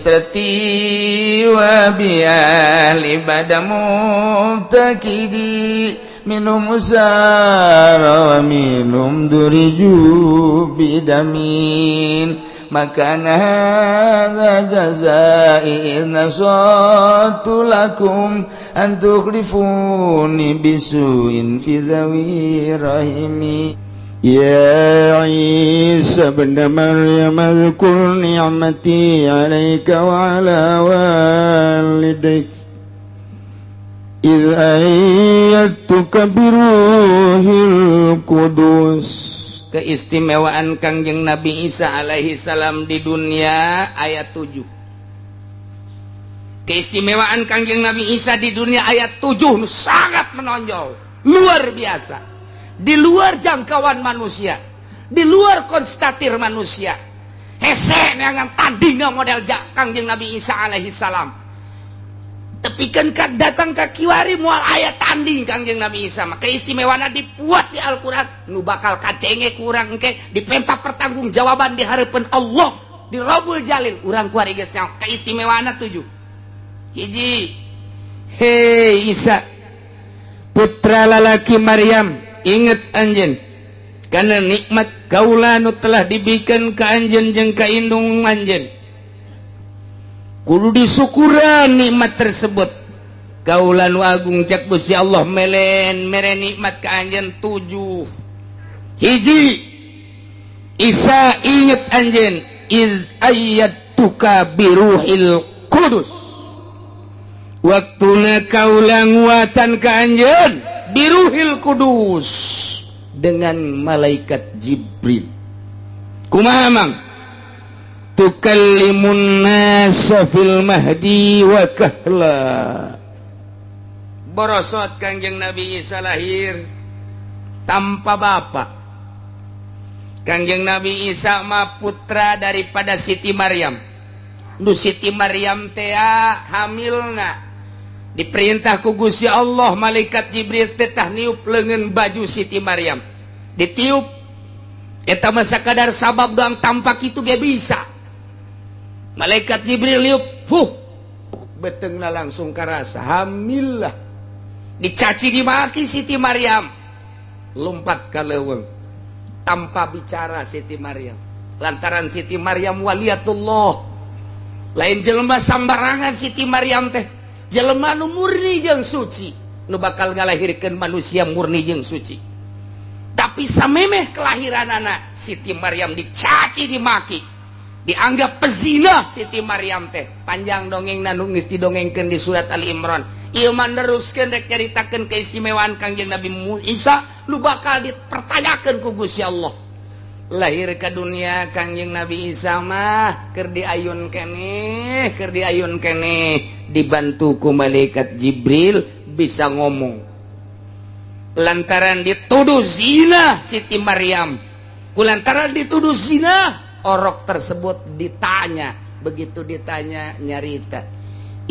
Itrati wa bi ahli bada mubtakidi minhum usara wa minhum duriju bidamin maka hadza jazai in nasatu lakum an tukhlifuni bisuin fi dhawi rahimi. يا عيسى ابن مريم اذكر نعمتي عليك وعلى والديك إذ أيدتك بروح القدس. Keistimewaan Kangjeng Nabi Isa alaihi salam di dunia ayat 7. Keistimewaan Kangjeng Nabi Isa di dunia ayat 7 sangat menonjol, luar biasa, di luar jangkauan manusia, di luar konstatir manusia. Hese neangan tandingna model Kangjeng Nabi Isa alaihi salam. Tapi kan datang ke kiwari moal aya tanding Kangjeng Nabi Isa mah. Keistimewaan dibuat di Al-Qur'an, nu bakal kadenge kurang engke dipenta pertanggungjawaban di hadapan Allah di Robul Jalil. Urang kuari geus nyaho keistimewaan tujuh. Hiji, hei Isa, putra lalaki Maryam, inget anjeun karena nikmat kaula nu telah diberikan ke anjeun jeung ka indung anjeun. Kudu disyukuran nikmat tersebut. Kaula nu agung, cek Gusti Allah, melen mere nikmat ka anjeun tujuh. Hiji, Isa, inget anjeun, iz ayyadtuka biruhil kudus, waktuna kaula nguatan ka anjeun biruhil kudus dengan malaikat Jibril. Kumaha, Mang? Tukallimun nasa fil mahdi wa kahla. Borosot Kangjeng Nabi Isa lahir tanpa bapak. Kangjeng Nabi Isa mah putra daripada Siti Maryam. Nu Siti Maryam tea hamilna diperintah ku Gusti Allah, malaikat Jibril tetah niup lengan baju Siti Maryam, ditiup. Eta mah sakadar sabab doang, tampak itu ge bisa. Malaikat Jibril niup, fuh, betengna langsung karasa hamil lah. Dicaci dimaki Siti Maryam, lompat ke leuweung tanpa bicara Siti Maryam, lantaran Siti Maryam waliyatullah, lain jelema sambarangan. Siti Maryam teh jelema nu murni jeung suci, nu bakal ngalahirkeun manusia murni jeung suci. Tapi samemeh kelahiran anak, Siti Maryam dicaci dimaki, dianggap pezina Siti Maryam teh. Panjang dongeng nu geus didongengkeun di surat Ali Imran. Ieu mah neruskeun rek nyaritakeun keistimewaan Kangjeng Nabi Isa lu bakal dipertanyakeun ku Gusti Allah. Lahir ke dunia Kangjeng Nabi Isa mah keur diayun keneh, keur diayun keneh, dibantu ku malaikat Jibril, bisa ngomong. Lantaran dituduh zina Siti Maryam, kulantaran dituduh zina, orok tersebut ditanya. Begitu ditanya, nyarita,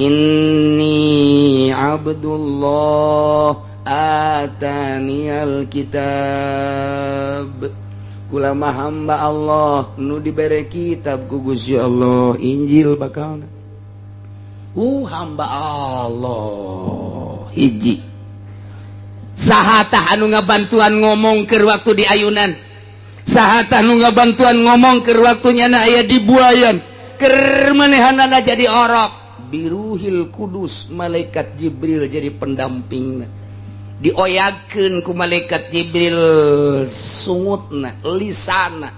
"Inni Abdullah atanial kitab." Kula mah hamba Allah nu dibere kitab ku Gusti Allah, Injil bakalna. Hamba Allah. Hiji, saha tah anu ngabantuan ngomong ke waktu di ayunan? Saha tah nu ngabantuan ngomong ke waktunya na aya di buayan, keur manehanana jadi orok? Biruhil kudus, malaikat Jibril jadi pendamping. Dioyagkeun ku malaikat Jibril sungutna, lisana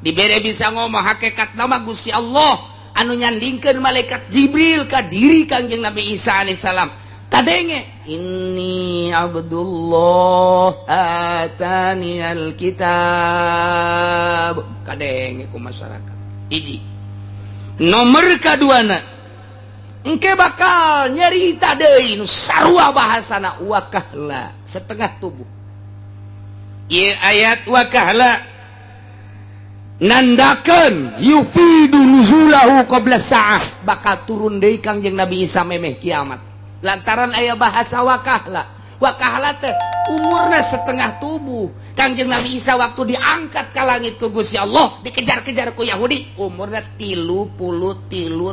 dibere bisa ngomong. Hakikat nama Gusti Allah anu nyandingkeun malaikat Jibril ka diri Kangjeng Nabi Isa alaihissalam. Kadenge, "Inni Abdullah atani alkitab." Kadenge ku masyarakat. Hiji. Nomor kaduana, engke bakal nyerita deui nu sarua bahasana, wakahla, setengah tubuh. Ieu ayat wakahla nandakeun yufidu nuzulahu qabla sa'ah, bakal turun deui Kangjeng Nabi Isa memeh kiamat, lantaran aya bahasa wakahla. Wakahla teh Umurna setengah tubuh. Kangjeng Nabi Isa waktu diangkat ke langit ku Gusti Allah, dikejar-kejar ku Yahudi, umurna 33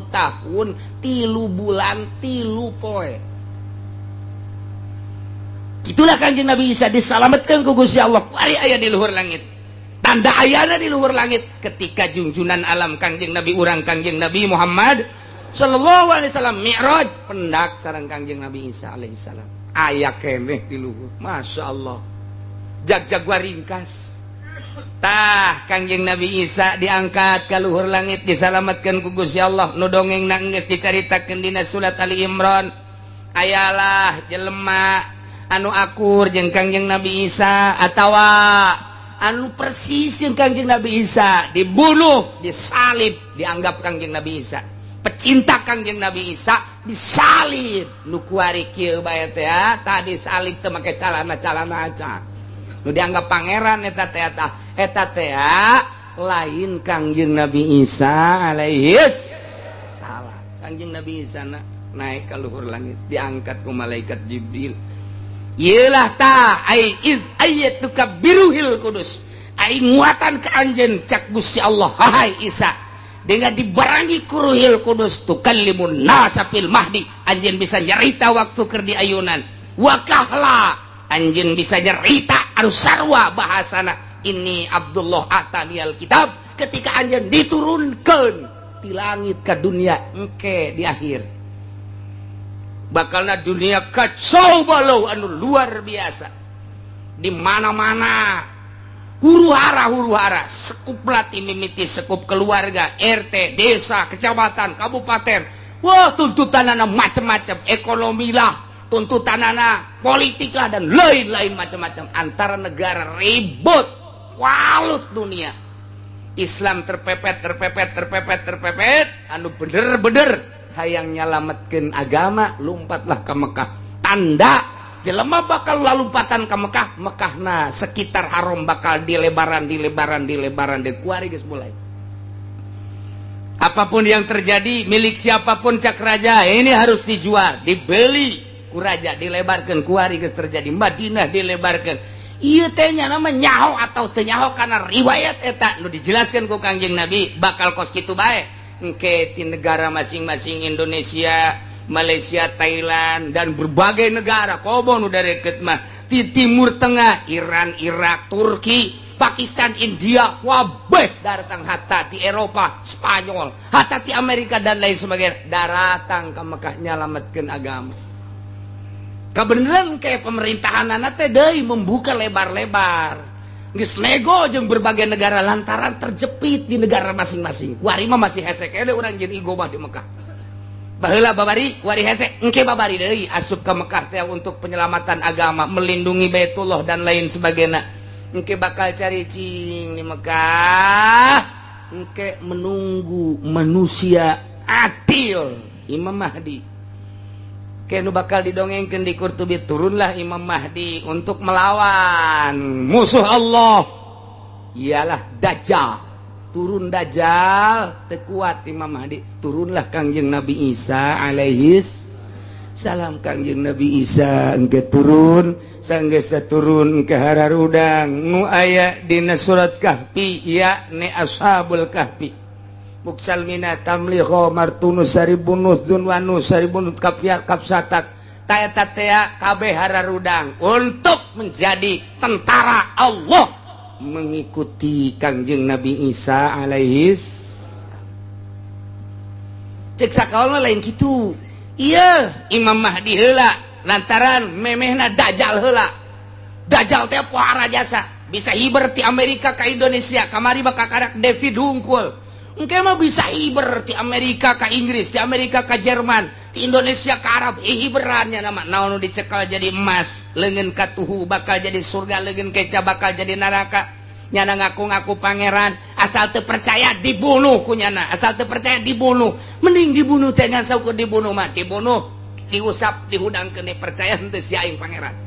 tahun, 3 bulan, 3 poe. Itulah Kangjeng Nabi Isa diselamatkan ku Gusti Allah. Kuari aya di luhur langit. Tanda ayana di luhur langit ketika junjunan alam Kangjeng Nabi urang Kangjeng Nabi Muhammad sallallahu alaihi wasallam mi'raj pendak sareng Kangjeng Nabi Isa alaihi salam. Aya keneh di luhur. Masya Allah. Jag-jag ringkas. Tah Kangjeng Nabi Isa diangkat ke luhur langit diselamatkan ku Gusti Allah. Nu dongeng geus dicaritakeun dina surat Ali Imran. Ayalah jelema anu akur jeung Kangjeng Nabi Isa atawa anu persis jeung Kangjeng Nabi Isa dibunuh, disalib, dianggap Kangjeng Nabi Isa. Pecinta Kangjeng Nabi Isa disalib. Nu kuari kieu bae teh tadi salib teu make calana-calana acan. Nu dianggap pangeran eta teh eta teh lain Kangjeng Nabi Isa alaihi salam. Kangjeng Nabi Isa naik ka luhur langit diangkat ku malaikat Jibril. Iyalah ta ai iz ayyatuka biruhil kudus ai nguatan ke anjeun cak Gusti Allah hai Isa dengan dibarangi ku Ruhil Kudus tukallimun nasa fil mahdi anjeun bisa nyarita waktu keur di ayunan wa kahla anjeun bisa nyarita anu sarwa bahasana ini Abdullah ataniyal kitab ketika anjeun diturunkeun ti langit ka dunia engke di akhir bakalna dunia kacau balau anu luar biasa di mana-mana huru-hara sekup lati mimiti sekup keluarga RT desa kecamatan kabupaten wah tuntutanana macam-macam ekonomi lah tuntutanana politik lah dan lain-lain macam-macam antara negara ribut walut dunia Islam terpepet anu bener-bener hayang nyalametkeun agama lompatlah ke Mekah tanda jelema bakal lalumpatan ke Mekah Mekahna sekitar haram bakal dilebaran dikuari geus mulai apapun yang terjadi milik siapapun cak raja ini harus dijual dibeli ku raja dilebarkeun kuari geus terjadi Madinah dilebarkeun ieu teh nya nama nyaho atau teu nyaho karena riwayat eta nu dijelaskeun ku Kangjeng Nabi bakal kos kitu bae engke di negara masing-masing Indonesia, Malaysia, Thailand dan berbagai negara komo nu dareket mah di Timur Tengah, Iran, Irak, Turki, Pakistan, India, wabeh datang hatta di Eropa, Spanyol, hatta di Amerika dan lain sebagainya daratang ke Mekah nyalametkeun agama. Kabeneran kayak pemerintahan teh deui membuka lebar-lebar. Geus nego jeung berbagai negara lantaran terjepit di negara masing-masing. Kuari mah masih hese kene urang jeung igo mah di Mekah. Baheula babari kuari hese, engke babari deui asup ka Mekah teh untuk penyelamatan agama, melindungi Baitullah dan lain sebagainya. Engke bakal cari cing di Mekah, engke menunggu manusia adil, Imam Mahdi. Kenu bakal didongengkeun di Qurtubi turunlah Imam Mahdi untuk melawan musuh Allah ialah Dajjal. Turun Dajjal teu kuat Imam Mahdi, turunlah Kangjeng Nabi Isa alaihis salam. Kangjeng Nabi Isa engke turun sanggeus turun ke hararudang nu aya dina surat Kahfi yakni Ashabul Kahfi Muksalmina tamliho martunus saribunus dunwanus saribunus kafia kapsatak taeta tea kabeh hararudang untuk menjadi tentara Allah mengikuti Kangjeng Nabi Isa alaihis. Cek sakaol lain kitu. Iya Imam Mahdi heula lantaran memehna Dajjal heula. Dajjal teh pohara jasa bisa hiber ti Amerika ka Indonesia kamari bakal karak David hungkul. Engke mah bisa hiber ti Amerika ka Inggris, ti Amerika ka Jerman, ti Indonesia ka Arab, hiberannya nama naon nu dicekal jadi emas, leungeun katuhu bakal jadi surga, leungeun keca bakal jadi neraka. Nyana ngaku-ngaku pangeran, asal teu percaya dibunuh ku nyana, asal teu percaya dibunuh. Mending dibunuh teh ngan saukur dibunuh mah, dibunuh, diusap, dihudangkeun percaya henteu sia aing pangeran.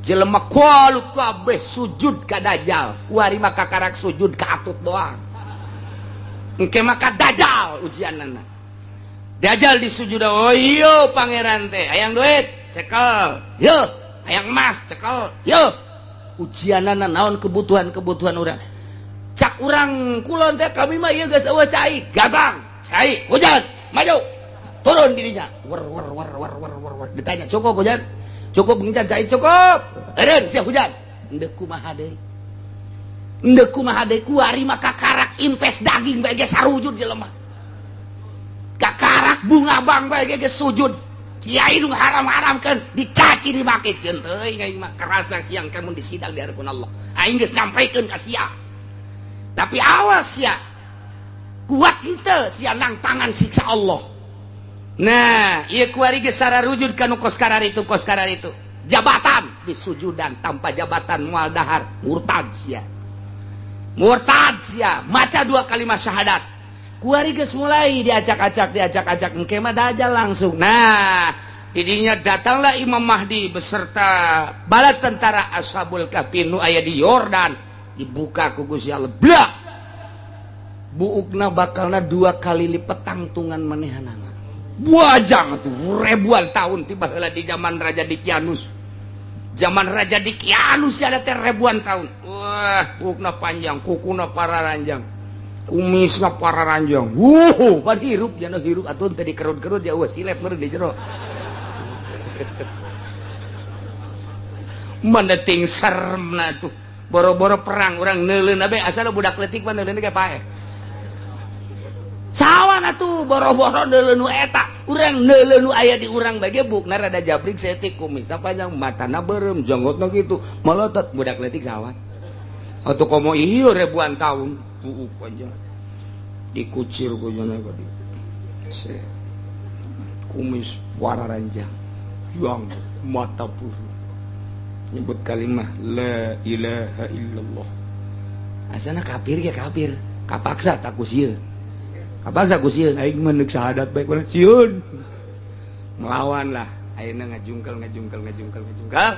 Jelema kualut kabeh sujud ka Dajjal, kuari mah kakarak sujud ka atut doang. Engke maka Dajjal ujianana. Dajjal disujud, oh iya pangeran teh, hayang duit, cekel. Yo, Hayang emas cekel. Yo ujianana naon kebutuhan-kebutuhan urang. Cak urang kulon teh kami mah ieu geus eueuh cai, gampang. Cai hujan, maju. Turun dirinya. Wer wer wer wer wer wer wer. Ditanya cukup hujan? Cukup ngincan cai cukup. Eureun sia hujan. Endek kumaha deui? Endek kumaha deui kuari mah kakarak impes daging bae ge sarujud jelema. Kakarak bunga bang bae ge sujud. Kiai nu haram-haramkeun dicaci dimaki ceun teuing aing mah kerasa siang kamu disidang di hadapan Allah. Aing geus nyampaikeun ka sia. Tapi awas sia. Kuat henteu sia nang tangan siksa Allah. Nah, ieu kuari geus sararujud ka nu kos kararitu kos kararitu. Jabatan disujudan tanpa jabatan moal dahar murtad sia. Murtad sia, maca dua kalimat syahadat. Kuari geus mulai diacak-acak diacak-acak engke mah dajal langsung. Nah, didinya datanglah Imam Mahdi beserta bala tentara Ashabul Kahfi nu aya di Yordan, dibuka ku Gusti Allah. Blak. Buukna bakalna dua kali lipat tangtungan manehanana. Buajang atuh ribuan tahun tiba heula di zaman Raja Dikianus. Zaman Raja Dikianus ada teh ribuan tahun. Wah, buukna panjang, kukuna pararanjang. Kumisna pararanjang. Wuh, pan hirup jana hirup atuh teh dikerut-kerut ya eueuh silet meureun di jero. Mana ting seremna tuh. Boro-boro perang urang neuleun bae asal budak leutik mah neuleun ge paeh. Sawan atuh boro-boro neuleun nu eta, urang neuleun nu aya di urang bae ge bukna rada jabrik saeutik kumisna panjang, matana beureum, janggotna kitu, molotot budak leutik sawan. Atuh komo ieu ribuan tahun buuk panjang. Dikucir ku jana tadi. Kumis wararanjang, juang mata puru. Nyebut kalimah la ilaha illallah. Asana kafir ge kafir, kapaksa tak ku sieun. Kapaksa ku sieun aing mah neuk syahadat bae ku sieun. Melawan lah, ayeuna ngajungkel ngajungkel ngajungkel ngajungkel.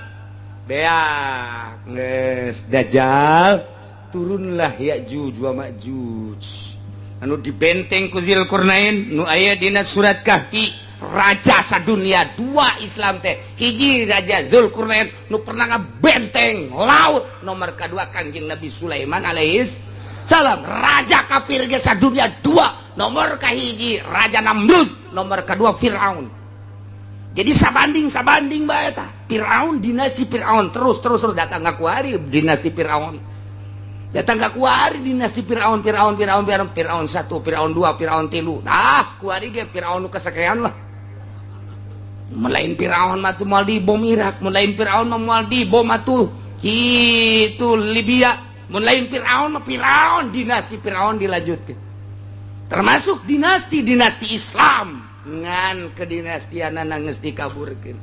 Beak geus dajjal turunlah Ya'juj wa Ma'juj. Anu dibenteng ku Dzulqarnain nu aya dina surat Kahfi, raja sadunia dua Islam teh. Hiji Raja Dzulqarnain nu pernah ngabenteng laut, nomor kedua Kangjeng Nabi Sulaiman alaihis salam, raja kafir ge sadunia dua, nomor kahiji Raja Namrud, nomor kedua Firaun. Jadi sabanding-sabanding bae tah. Firaun dinasti Firaun terus terus terus datang ka kuari dinasti Firaun. Datang ka kuari dinasti Firaun Firaun Firaun Firaun Firaun 1, Firaun 2, Firaun 3. Tah kuari ge Firaun nu kasakean lah. Mun lain Firaun mah tuh moal dibom Irak, mun lain Firaun mah moal dibom atuh kitu Libya, mun lain Firaun mah Firaun dinasti Firaun dilanjutkeun. Termasuk dinasti-dinasti Islam ngan kedinastianana geus dikaburkeun.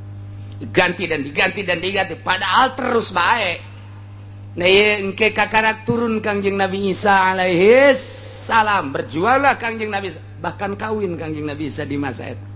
Diganti dan diganti dan diganti padahal terus bae. Nah, ieu engke kakarak turun Kangjeng Nabi Isa alaihis salam, berjuanglah Kangjeng Nabi Isa, bahkan kawin Kangjeng Nabi Isa di masa eta.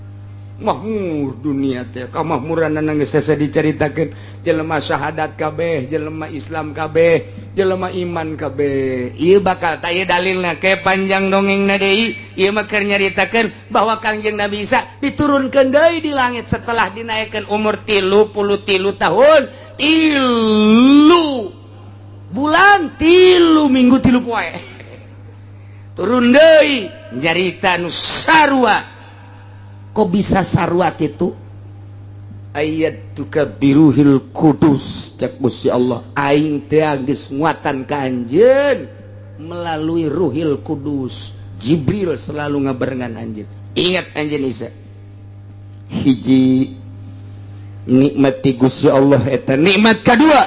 Mahmur dunia teh kamahmuranana geus hese dicaritakeun, jelema syahadat kabeh, jelema Islam kabeh, jelema iman kabeh. Ieu bakal tah ieu dalilna ke panjang dongengna deui, ieu mah keur nyaritakeun bahwa Kangjeng Nabi Isa diturunkeun deui di langit setelah dinaikkeun umur 33 tahun, 3 bulan, 3 minggu, 3 poe. Turun deui nyarita nu sarua. Kok bisa sarua kitu? Ayat tuka biruhil kudus cek Gusti Allah aing teh geus nguatan ka anjeun melalui Ruhil Kudus. Jibril selalu ngabarengan anjeun. Ingat anjeun Isa. Hiji nikmat ti Gusti Allah eta nikmat kadua.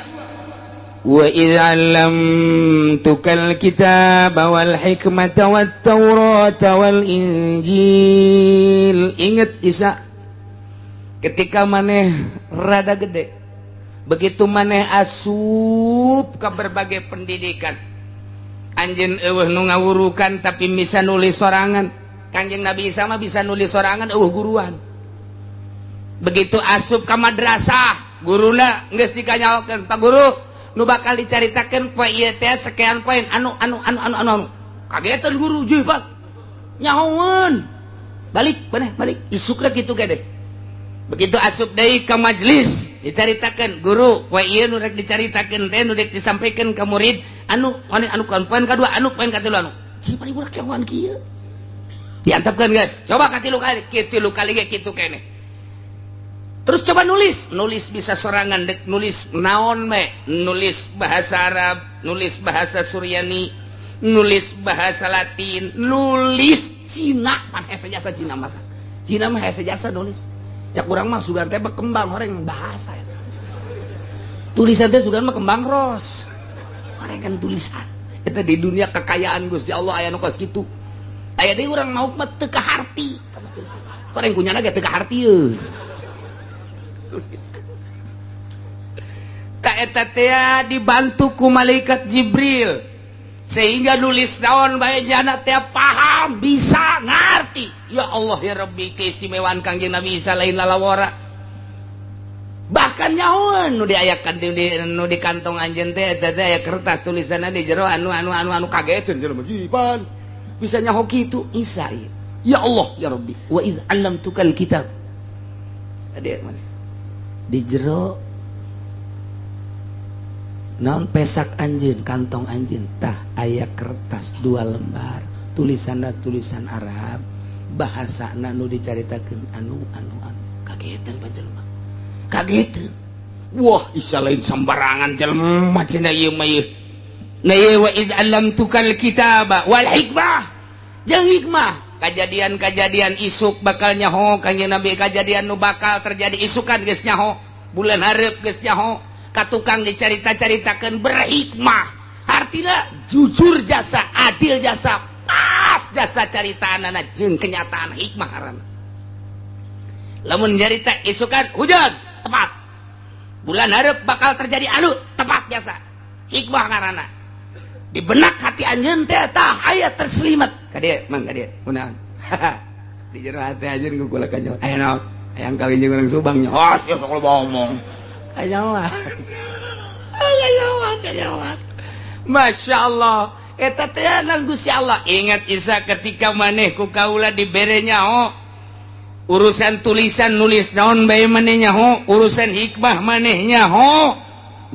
Wa idza 'allamtukal kitaba wal hikmata wat taurata wal injil. Ingat Isa, ketika maneh rada gede, begitu maneh asup ke berbagai pendidikan, anjeun eueuh nu ngawurukan tapi bisa nulis sorangan. Kanjeng Nabi Isa mah bisa nulis sorangan eueuh guruan. Begitu asup ke madrasah, guruna geus dikanyaokeun, "Pak guru, nu bakal dicaritakeun poe ieu teh sekian poin anu anu anu anu anu." Kagetan guru, "Juh, Pak. Nyahoeun." Balik, maneh balik. Isukna kitu gede. Begitu asup deui ka majelis, Dicaritakeun guru poe ieu nu rek dicaritakeun teh nu rek disampaikan ka murid anu anu anu poin kadua anu poin katilu anu ci bari budak cawan kieu diantepkeun guys coba katilu kali katilu kali ge kitu keneh terus coba nulis nulis bisa sorangan dek nulis naon me nulis bahasa Arab nulis bahasa Suryani nulis bahasa Latin nulis Cina pan hese jasa Cina mah Cina mah hese jasa nulis cak urang mah sugan teh berkembang orang bahasa ya. Tulisan teh sugan mah kembang ros orang kan tulisan eta di dunia kekayaan Gusti Allah aya nu kos kitu aya deui urang mauk mah teu kaharti koreng kunyana ge teu kaharti euy tulisan ka eta teh dibantu ku malaikat Jibril sehingga nulis naon bae jana teh paham bisa ngarti. Ya Allah ya Rabbi keistimewaan Kangjeng Nabi Isa lain lalawara bahkan nyahoan nu diayakan nu di kantong anjeun teh eta teh aya kertas tulisanna di jero anu anu anu anu kageteun jelema jiban bisa nyaho kitu Isa ieu. Ya Allah ya Rabbi wa iz 'allamtukal kitab ade mana di jero naon pesak anjeun kantong anjeun tah aya kertas 2 lembar tulisanna tulisan Arab bahasana nu dicaritakeun anu anu anu kageteun panjelema kageteun wah Isa lain sembarangan jelema cenah ieu mah ieu na ieu wa id allamtukal kitaba wal hikmah jeung hikmah kajadian-kajadian isuk bakal nyaho Kangjeng Nabi kajadian nu bakal terjadi isukan geus nyaho bulan hareup geus nyaho ka tukang dicarita-caritakeun berhikmah artina jujur jasa adil jasa pas jasa caritaanana jeung kenyataan hikmah harana lamun nyarita isukan hujan tepat bulan hareup bakal terjadi anu tepat jasa hikmah ngaranna di benak hati anjeun teh tah aya terselimet ka dieu mang ka dieu kunaon di jero hati anjeun ku kula kanyo aya naon hayang kawin jeung urang Subang nya oh sia sok loba omong kanyawan kanyawan kanyawan Masya Allah eta teh nang Gusti Allah ingat Isa ketika maneh ku kaula dibere nyaho urusan tulisan nulis naon bae maneh nyaho urusan hikmah maneh nyaho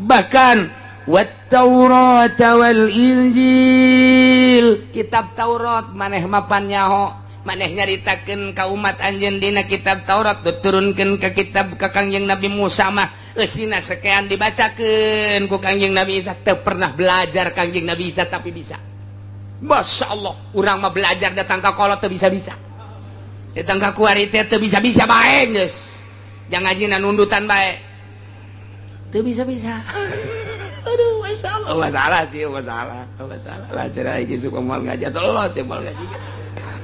bahkan wat Taurat wal Injil kitab Taurat maneh mapan nyaho maneh nyaritakeun ka umat anjeun dina kitab Taurat diturunkeun ka kitab ka Kangjeng Nabi Musa mah eusina sekian dibacakeun ku Kangjeng Nabi Isa teu pernah belajar Kangjeng Nabi Isa tapi bisa Masya Allah urang mah belajar datang ka kolot teu bisa-bisa datang ka kuari teh teu bisa-bisa bae geus jangan ngajina nundutan bae teu bisa-bisa aduh Masya Allah masalah sih masalah masalah lah cerah iki suka moal ngaji atuh los ya moal ngaji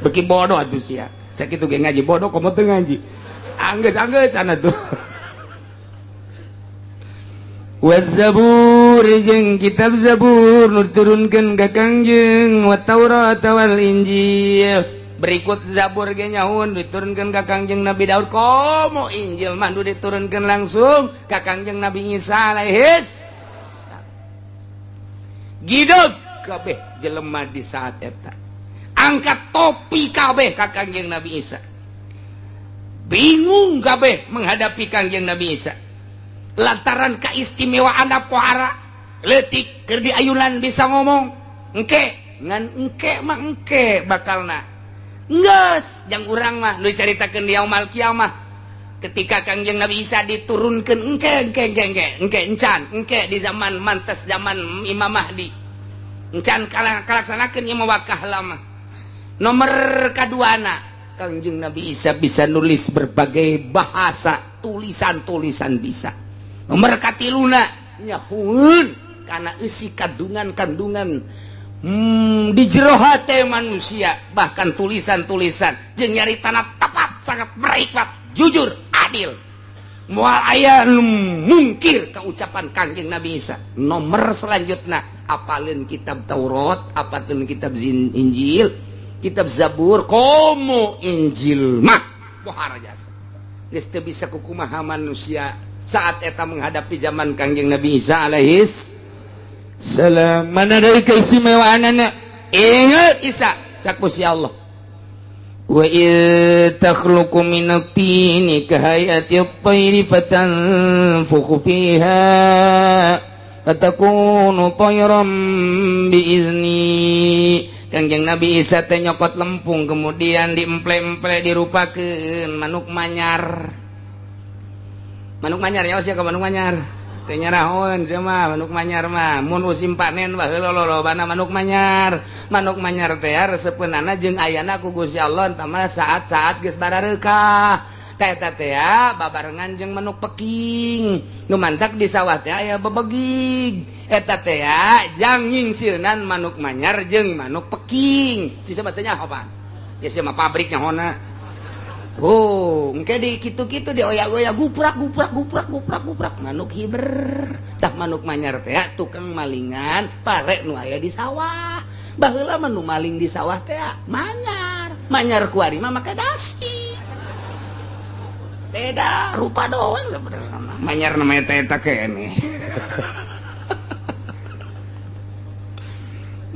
beki bodoh atuh sia sakitu ge ngaji bodoh komo teu ngaji anggeus-anggeus sana tuh Waz-Zabur jeung kitab Zabur nu diturunkeun ka Kangjeng wa Taurat wal Injil berikut Zabur ge nyaun diturunkeun ka Kangjeng Nabi Daud komo Injil mah nu diturunkeun langsung ka Kangjeng Nabi Isa alaihis gideg kabeh jelema di saat eta angkat topi kabeh ka Kangjeng Nabi Isa bingung kabeh menghadapi Kangjeng Nabi Isa lantaran keistimewaan pohara leutik keur diayunan bisa ngomong engke ngan engke mah engke bakalna geus jang urang mah nu dicaritakeun di yaumul kiamah ketika Kangjeng Nabi Isa diturunkeun engke engke engke engke engke encan engke di zaman mantes zaman Imam Mahdi encan kalaksanakeun ieu mah wakah lama nomor kaduana Kangjeng Nabi Isa bisa nulis berbagai bahasa tulisan-tulisan bisa nomor katiluna nyahueun kana eusi kandungan-kandungan di jero hate manusia bahkan tulisan-tulisan jeung nyaritana tepat sangat berhikmat jujur adil moal aya nu mungkir ka ucapan Kangjeng Nabi Isa nomor selanjutna apaleun kitab Taurat apaleun kitab Injil kitab Zabur komo Injil mah pohara jasa geus teu bisa kukumaha manusia saat eta menghadapi zaman Kangjeng Nabi Isa alaihis salam mana dari keistimewaanana ingat Isa cak Gusti Allah Wa id takhluqu minat tini kahayati at-tayri fatanfukhu fiha fatakunu tayran biizni. Kangjeng Nabi Isa teh nyokot lempung kemudian diemple-emple dirupakeun manuk manyar. Manuk manyar ya sia ka manuk manyar. Teu nyarahoeun sia mah manuk manyar mah mun musim panen baheula lolobana manuk manyar. Manuk manyar teh resepeunana jeung ayana ku Gusti Allah tah mah saat-saat geus barareukah. Tah eta teh babarengan jeung manuk peking. Nu mantak di sawah teh aya bebegig. Eta teh jang nyingsieunan manuk manyar jeung manuk peking. Sisa mah teh nyaho pan. Ya sia mah pabrik nyahona. Oh, engke di kitu-kitu dioyak-oyak guprak guprak guprak guprak guprak manuk hiber. Tah manuk manyar teh tukang malingan pare nu aya di sawah. Baheula mah nu maling di sawah teh manyar. Manyar kuari mah make dasi. Beda rupa doang sebenarnya. Manyar namanya teh eta keneh.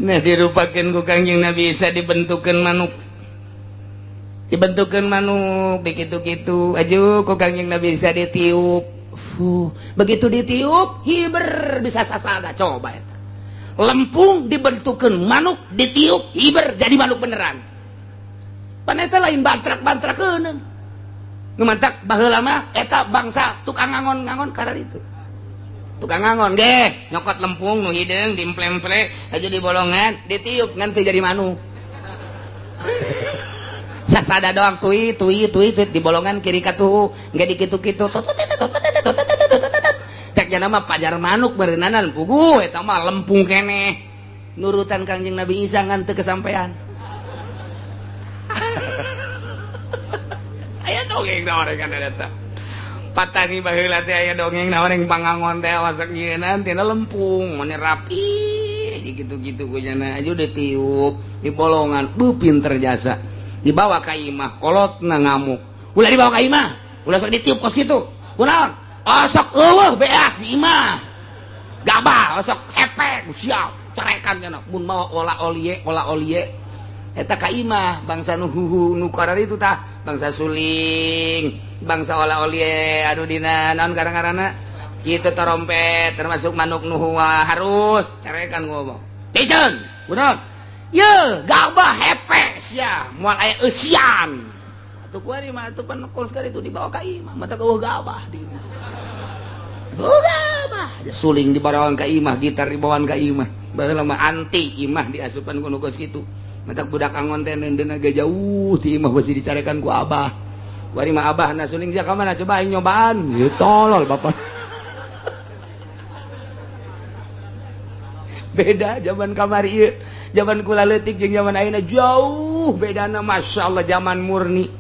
Nah dirupakeun ku Kangjeng Nabi Isa dibentukeun manuk. Dibentukan manuk begitu-gitu aju kok Kangjeng Nabi Isa ditiup. Fuh, begitu ditiup hiber bisa sasada coba eta. Lempung dibentukan manuk ditiup hiber jadi manuk beneran. Pan eta lain bantrak-bantrakeun. Nu mantak baheula mah eta bangsa tukang ngangon-ngangon karena itu. Tukang ngangon ge nyokot lempung nu hideung diemple-emple aja di bolongan ditiup ngan teu jadi manuk. Sasada doang tui tui tui tui di bolongan kiri katuhu nggak dikitu-kitu cek jana mah pajar manuk berenanan puguh eta mah lempung keneh nurutan Kangjeng Nabi Isa ngan teu kesampean. Aya dongeng naon kan eta patani baheula teh aya dongeng naon yang pangangon teh wasak nyieunaan tina lempung mane rapi gitu-gitu ku jana aja ditiup di bolongan bu pinter jasa dibawa ka imah kolotna ngamuk ulah dibawa ka imah ulah sok ditiup kos kitu kunaon osok eueuh beas di imah gabah osok hepek siap carekan cenah mun mawa ola olie eta ka imah bangsa nu huhu nu kararitu tah bangsa suling bangsa ola olie anu dina naon garang-garana kitu trompet termasuk manuk nu harus carekan ngomong piceun kunaon ye gabah hepek sia moal aya eusian atuh kuari mah atuh pan kos itu dibawa ka imah mata eueuh gabah di imah gabah suling dibawaan ka imah gitar dibawaan ka imah baheula mah anti imah diasupan ku nu kos kitu mata budak angon teh neundeun ge jauh ti imah beusi dicarekan ku abah kuari mah abahna suling sia ka mana coba aing nyobaan ieu tolol bapak. Beda zaman kamari ieu zaman kula leutik jeung zaman ayeuna jauh bedana Masya Allah zaman murni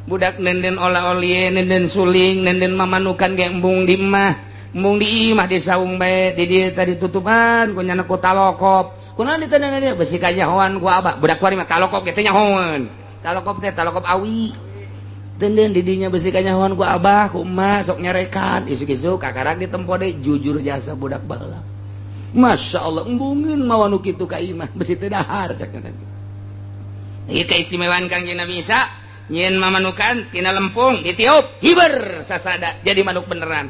budak nenden ola-olie nenden suling nenden mamanukan ge embung di imah embung di imah di saung bae di dieu tadi tutupan ku nyana ku talokop kunaon ditendengan dieu besi kanyahoan ku abah budak kuari mah talokop ge teh nyahoan talokop teh talokop awi denden di dinya besi kanyahoan ku abah ku emak sok nyarekan isuk-isuk kakarak ditempo deui jujur jasa budak baheula Masya Allah embungeun mawa nu kitu ka imah besi teu dahar cak teh. Ieu keistimewaan Kangjeng Nabi Isa nyieun mamanukan tina lempung ditiup hiber sasada jadi manuk beneran.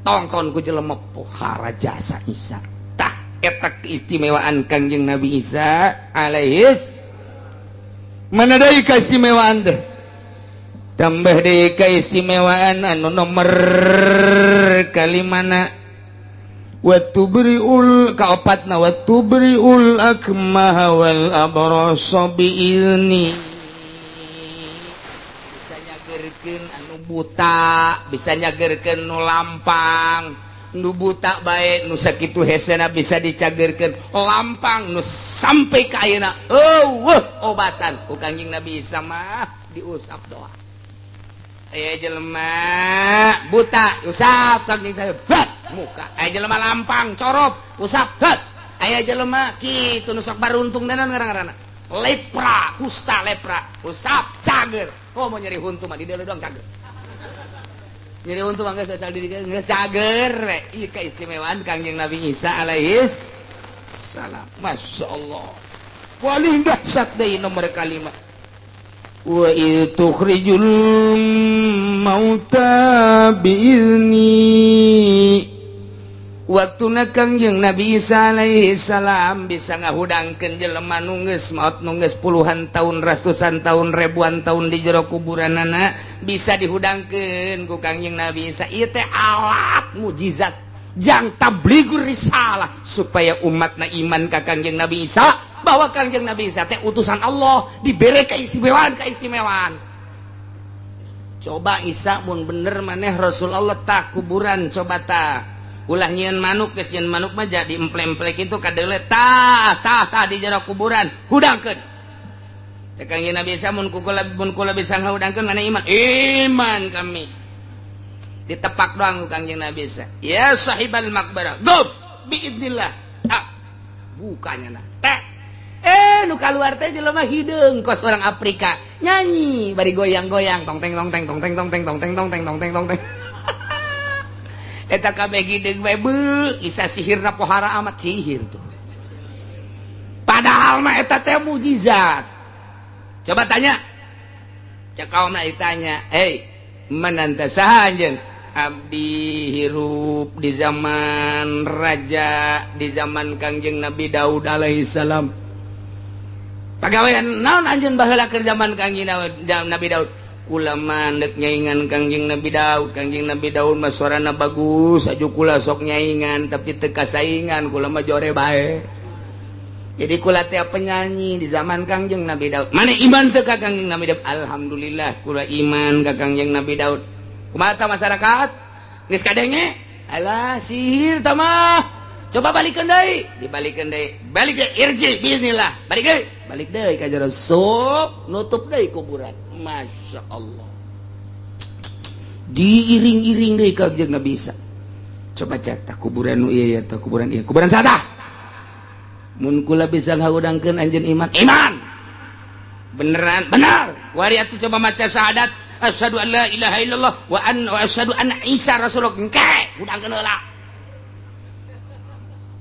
Tongton ku jelema pohara jasa Isa. Tah eta keistimewaan Kangjeng Nabi Isa alaihis. Mana deui keistimewaan teh? Tambah deui keistimewaan anu nomor kalimana Watubriul kaopatna watubriul akmaha wal abrasa biizni bisa nyagerkeun anu buta bisa nyagerkeun nu lampang nu buta bae nu sakitu hesena bisa dicagerkeun lampang nu sampai ka ayeuna eueuh obatan ku Kangjeng Nabi Isa mah diusap doa aya jelema buta usap Kangjeng saya muka aya jelema lampang corop usap het aya jelema kitu nu sok baruntung danan ngaran-ngaranna lepra kusta lepra usap cager komo nyeri huntu mah di dieu doang cager nyeri huntu mah geus asal diri geus cager we ieu keistimewaan Kangjeng Nabi Isa alaihis salam. Masya Allah paling dahsyat deui nomor kalima. Wa idh tukhrijul mauta biizni. Waktuna Kangjeng Nabi Isa alaihi salam bisa ngahudangkeun jelema nu geus maot nu geus puluhan tahun, ratusan tahun, ribuan tahun di jero kuburanana bisa dihudangkeun ku Kangjeng Nabi Isa. Ieu teh alat mujizat jang tabligur risalah supaya umatna iman ka Kangjeng Nabi Isa bahwa Kangjeng Nabi Isa teh utusan Allah, dibere keistimewaan-keistimewaan. Coba Isa mun bener maneh Rasul Allah tak kuburan coba tak ulah nyieun manuk, geus nyieun manuk mah jadi emple-emple kitu kadeule tah tah tah di jero kuburan hudangkeun. Teh Kangjeng Nabi Isa mun kula bisa ngahudangkeun maneh iman? Iman kami. Ditepak doang ku Kangjeng Nabi Isa. Ya sahibal maqbarah, gum biidznillah. Ah, bukanya nah. Teh nu kaluar teh jelema hideung kos orang Afrika nyanyi bari goyang-goyang tong teng tong teng tong teng tong teng tong teng tong teng tong teng tong teng. Eta kabeh hideung bae beuh, Isa sihirna pohara amat sihir tuh. Padahal mah eta teh mujizat. Coba tanya. Cek kaum ditanya, "Hei, mananta saha anjeun?" Abdi hirup di zaman raja, di zaman Kangjeng Nabi Daud alaihi salam. Pagawean naon anjeun baheula keur zaman Kangjeng Nabi Daud? Kula mah deuk nyaingan Kangjeng Nabi Daud. Kangjeng Nabi Daud mah suarana bagus, aju kula sok nyaingan tapi teu kasaingan, kula mah jore bae. Jadi kula teh penyanyi di zaman Kangjeng Nabi Daud. Mana iman teu ka Kangjeng Nabi Daud? Alhamdulillah kula iman ka Kangjeng Nabi Daud. Kumaha tah masyarakat? Geus kadenge? Alah sihir tah mah. Coba balikeun deui, dibalikeun deui. Balik deui, irji bismillah. Balik deui, balik deui ka jero sup, nutup deui kuburan. Masya Allah. Diiring-iring deui ka Kangjeng Nabi Isa. Coba cek tah kuburan nu ieu ya tah kuburan ieu. Kuburan saha? Mun kula bisa ngahudangkeun anjeun iman. Iman. Beneran, benar. Wari atuh coba maca syahadat asyhadu an la ilaha illallah wa an wa asyhadu anna Isa rasulullah. Engke hudangkeun heula.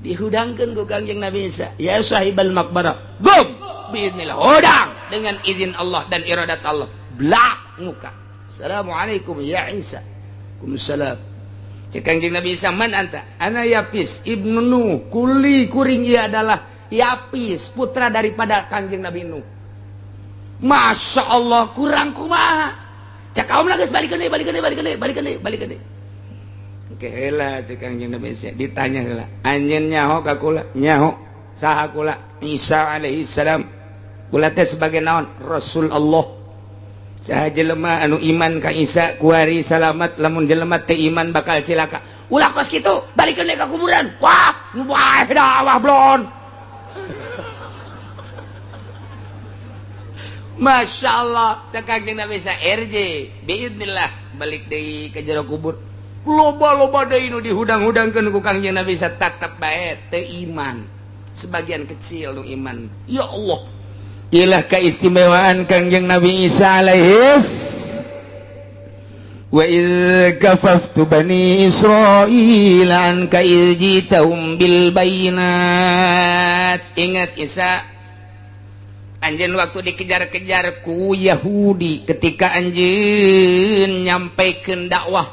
Dihudangkeun ku Kangjeng Nabi Isa. Ya sahibal maqbarah. Gum biiznillah. Hudang dengan izin Allah dan iradat Allah. Blak muka. Assalamualaikum ya Isa. Waalaikumsalam. Cek Kangjeng Nabi Isa, man anta? Ana Yapis ibnu Nuh. Kuli kuring ia adalah Yapis, putra daripada Kangjeng Nabi Nuh. Masya Allah, kurang kumaha. Cek kaum geus balikeun deui, balikeun deui, balikeun deui, balikeun deui, balikeun deui. Oke heula cek Kangjeng Nabi Isa, ditanya heula. Anjeun nyaho ka kula? Nyaho. Saha kula? Isa alaihi salam. Kula teh sebagai naon? Rasul Allah. Saha jelema anu iman ka Isa kuari salamat, lamun jelema teu iman bakal cilaka. Ulah kos kitu, balikeun deui ka kuburan. Wah, wah dah wah blon. Masya Allah, cek Kangjeng Nabi Isa RJ biidznillah balik deui ka jero kubur. Loba-loba deui nu dihudang-hudangkeun ku Kangjeng Nabi Isa tetep bae teu iman. Sebagian kecil nu iman. Ya Allah. Ilah keistimewaan Kangjeng Nabi Isa alaihis. Wa idz kafaftu bani Israil anka idz jitahum bil bayinat. Ingat Isa, anjeun waktu dikejar-kejar ku Yahudi ketika anjeun nyampaikeun dakwah,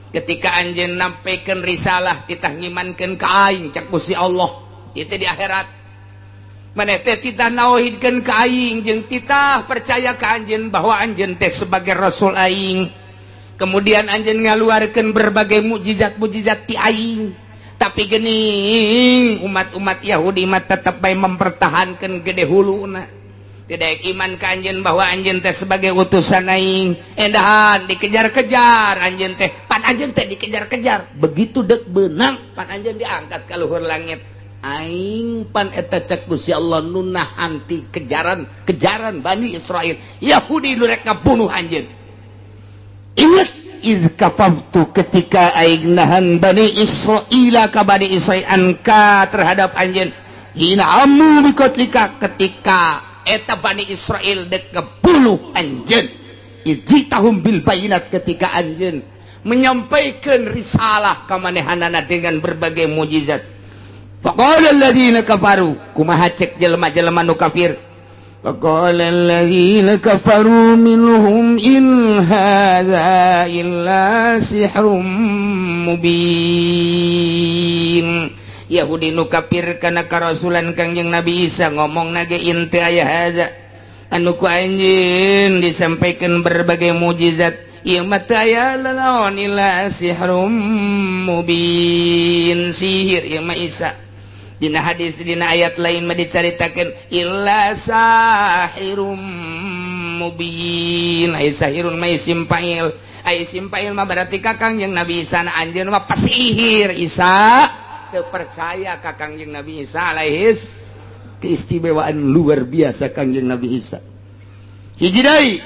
ketika anjeun nyampaikeun risalah, titah ngimankeun ka aing cak Gusti Allah, itu di akhirat. Maneh teh titah nauhidkeun ka aing jeung titah percaya ka anjeun bahwa anjeun teh sebagai rasul aing. Kemudian anjeun ngaluarkeun berbagai mukjizat-mukjizat ti aing. Tapi geuning umat-umat Yahudi mah tetep bae mempertahankeun gede huluna. Tidak iman ka anjeun bahwa anjeun teh sebagai utusan aing. Endahan dikejar-kejar anjeun teh, pan anjeun teh dikejar-kejar. Begitu dek beunang pan anjeun diangkat ka luhur langit. Aing pan eta cek Gusti Allah nu nahan ti kejaran-kejaran Bani Israel. Yahudi nu rek ngabunuh anjeun. Ingat iz kafaftu ketika aing nahan Bani Israila ka Bani Israil anka terhadap anjeun. Hina amu bikotlika ketika eta Bani Israel dek ngebunuh anjeun. Ijitahum bil bayinat ketika anjeun menyampaikan risalah ka manehanana dengan berbagai mukjizat. Faqala alladziina kafaru kumaha cek jelema-jelema nu kafir. فقال الذين كفروا منهم إن هذا إلا سحر مبين. Yahudi nu kafir kana karasulan Kangjeng Nabi Isa ngomong nage inti aya hadza anu ku anjeun disampaikan berbagai mukjizat ieu mah teu aya lalaon illa sihrum mubin, sihir ieu mah Isa. Dina hadis dina ayat lain mah dicaritakeun illa sahirum mubin. Ai sahirun mah isim fa'il, ai isim fa'il mah berarti ka Kangjeng Nabi Isa na anjeun mah pasihir. Isa teu percaya ka Kangjeng Nabi Isa alaihis. Keistimewaan luar biasa Kangjeng Nabi Isa. Hiji deui,